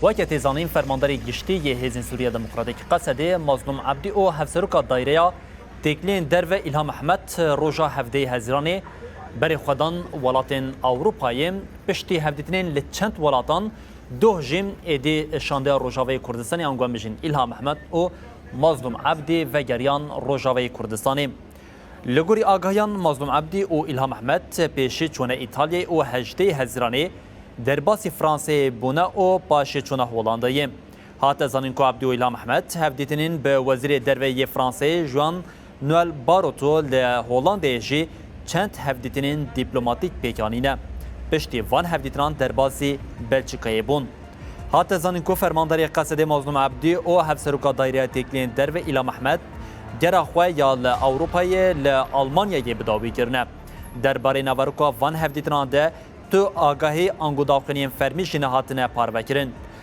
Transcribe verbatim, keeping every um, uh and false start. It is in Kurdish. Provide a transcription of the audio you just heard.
Weke tê zanîn, fermandarê giştî yê Hêzên Sûriya Demokratîk, Qesedê, Mazlûm Ebdî û hevseroka Dayreya Têkiliyên Derve, Îlham Ehmed, roja hevdeyê Hezîranê berê xwe dan welatên Ewropayê. Piştî hevdîtinên li çend welatan, doh jî êdî şandeya Rojavayê Kurdistanê, ango em bijîn Îlham Ehmed û Mazlûm Ebdî vegeriyan Rojavayê Kurdistanê. Li gorî agahiyan, Mazlûm Ebdî û Îlham Ehmed pêşî çûne Îtalyayê û hejdê Hezîranê derbasî Franseyê bûne û paşê çûne Holandayê. Hate zanîn ku Ebdî û Îlham Ehmed hevdîtinên bi Wezîrê Derve yê Franseyê Juan Noel Barrot û li Holandayê jî çend hevdîtinên dîplomatîk pêk anîne. Piştî van hevdîtinan derbasî Belçîkayê bûn. Hate zanîn ku fermandarê Qesedê Mazlûm Ebdî û hevseroka Dayreya Têkiliyên Derve Îlham Ehmed gera xwe ya li Ewropayê li Almanyayê bi dawî kirine. Derbarê naveroka van hevdîtinan de tu agahî ango daxuyaniyên fermî jî nehatine parvekirin.